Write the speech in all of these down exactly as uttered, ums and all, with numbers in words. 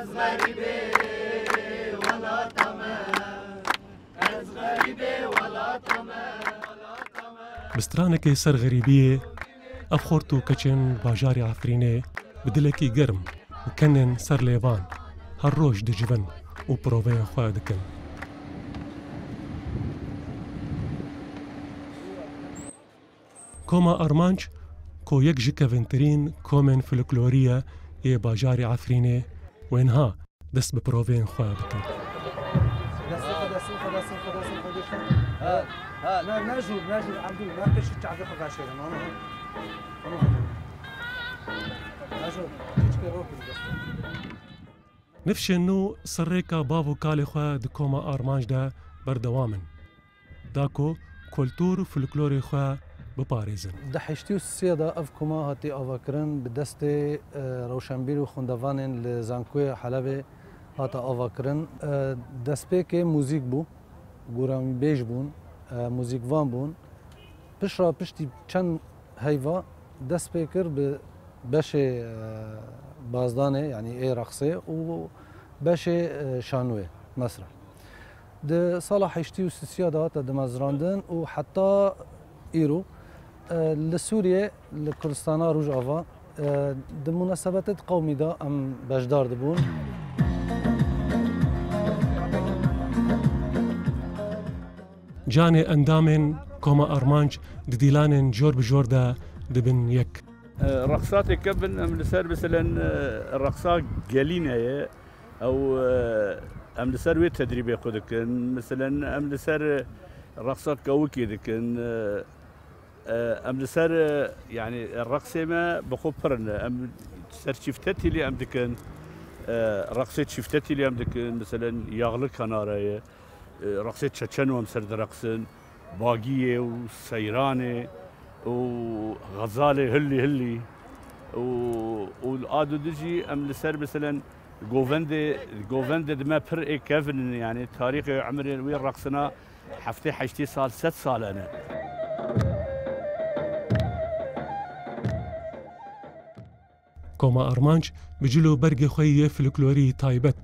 Bi stranekê ser xerîbiyê, ev xort û keçên bajarê Efrînê bi dilekî germ û kenên ser lêvan her roj dicivin û proveyên xwe dikin. Koma Armanc, ku yek ji kevintirîn komên folklorî ye yê bajarê Efrînê, wênha dest bi proveyên xwe bikin. Nifşên nû ser rêka bav û kalê xwe di koma Armanc de berdewam in. Da ku kultur û folklorê xwe biparêzin. Di heştê û sê de ev koma hatî avakirin bi destê, e, rewşenbîr û xwendevanên li Zankoya Helebê hate avakirin. E, destpêkê muzîk bû, goranbêj bûn, e, muzîkvan bûn. Piştre piştî çend heyva dest pê kir bi beşê, e, bazdanê, yanî ê reqsê û beşê, e, şanoyê, mesreh. Di sala heştê û sisiya de hate dimezrandin û heta îro, e, li Sûriyê, li Kurdistana Rojava, e, di munasebetê qewmî de em beşdar dibûn. Canê endamên Koma Armanc di dîlanên cor bi cor de dibin yek. E, reqsatê kevin em li ser, meselen, e, reqsa gelîne ye. Ew, e, em li ser wê tedrîbê xwe dikin. Meselen, em li ser, e, reqsa kawikê dikin. E, e, em li ser, e, yanî, reqsê me bi xwe pir in. Em ser çîfte tîlî em dikin. E, reqsê çîfte tîlî em dikin. Meselen, yağlı kanara ye. E, reqsê çeçeno em ser direqsin. Bagiyê û seyranê û xezalê hillî hillî û, û a dû dî jî em li ser, meselen, govendê, govendê di me pir ê kevin in, yanî tarîxê emirê wê reqsina heftê heştê sal, sed sal hene. Koma Armanc bi cil û bergê xwe yê folklorî taybet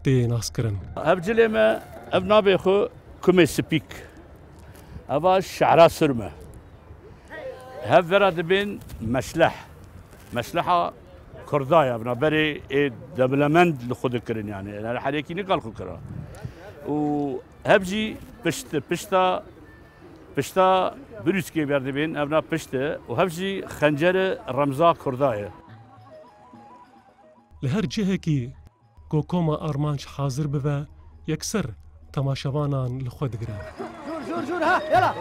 tê naskirin. Ev cilê me, ev navê xwe Kumê Spîk. Eva şehra Sirm e. Hev vera dibên meşleh. Meşleha Kurda ye, evna berê ê dewlemend li xwe dikirin, yanî. Yanî herekî nikal xwe kira. Û hev jî pişt, pişta, pişta birûskê berdibên, evna pişt e. Û hev jî xencere remza Kurda ye. Li her cihekî ku Koma Armanc hazir bibe, yekser temaşevanan li xwe digire. Jûr, jûr, jûr, ha, yala.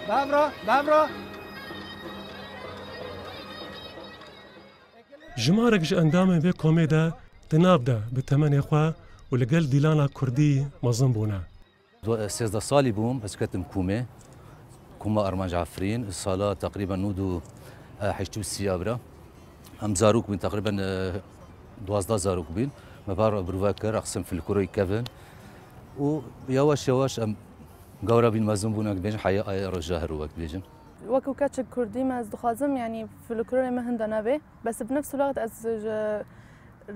Bavra, bavra. Jimarek ji endamên vê komê de di nav de bi temenê xwe û li gel dîlana kurdî mezin bûne. Do-, sêzdeh salî bûm, ez ketim komê. Koma Armanc Efrîn, sala teqrîben nod û heşt û sî ya bira. Em zarok bûn, teqrîben, e, duwazdeh zarok bûn. Me bar birve kir, reqsim folklorî kevin. Û yavaş yavaş em gawra bîn mezin bûn, wek dibêjin, heya ayê roja her wek dibêjin. Wekî keçek kurdî me, ez dixwazim, yanî folklorê me hinda nebe. Bes bi nefs wext ez ji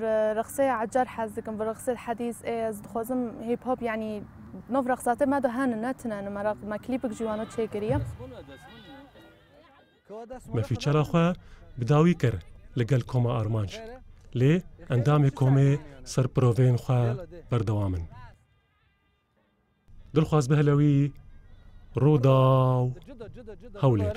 re-, rexsê ecar hez dikim, bi rexsê hedîs ê ez dixwazim hip hop, yanî nov rexsatê me de hene, ne tine ne meraq me klîpek jî wano çêkiriye. Me fîçela xwe bi dawî kir li gel Koma Armanc. Lê endamê komê ser proveyên xwe berdewam in. Dilxwaz Behlewî, Rûdaw, Hewlêr.